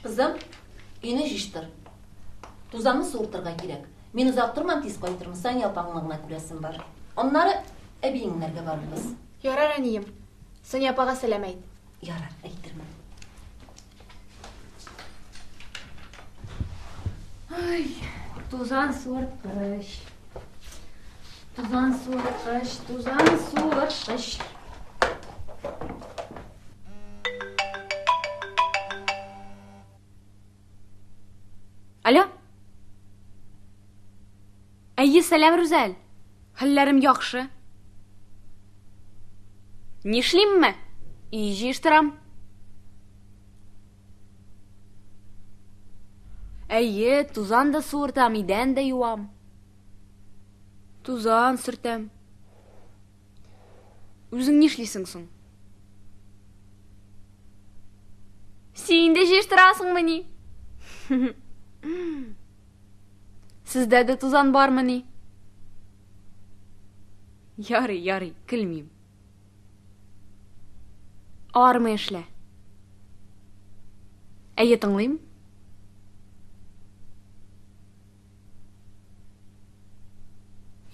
Кызым, өйне җыештыр. Тузанны суыртырга кирәк. Мин озак тормам, тиз кайтырмын. Сания апаңны гына күрәсем бар. Аннары әбиеңнәргә барырбыз. Ярар, әнием. Сания апага сәлам әйт. Ярар, әйтермен. Ай, тузан суырткыч. Тузан суырткыч, тузан суырткыч. Алло? Әйе, сәлам, Рүзәл. Хәлләрем яхшы. Нишлимме? Өй җыештырам. Әйе, тузан да суыртам, идән дә юам. Тузан сөртәм. Үзең нишлисең соң? Син дә җыештырасыңмыни? Сездә дә тузан бармыни? Ярый, ярый, көлмим. Армый эшлә. Әйе, тыңлыйм.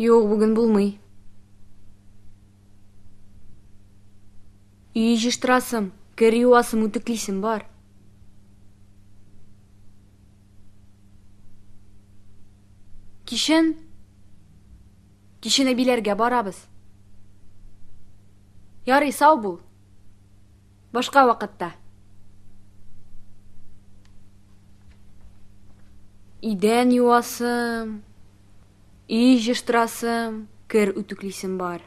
Юк, бүген булмый. Өй җыштырасым, кер юасым, үтүклисем бар. Кичен Кичен әбиләргә барабыз. Ярый, сау бул. Башка вакытта. Идән юасым, өй җыштырасым, кер үтүклисем бар.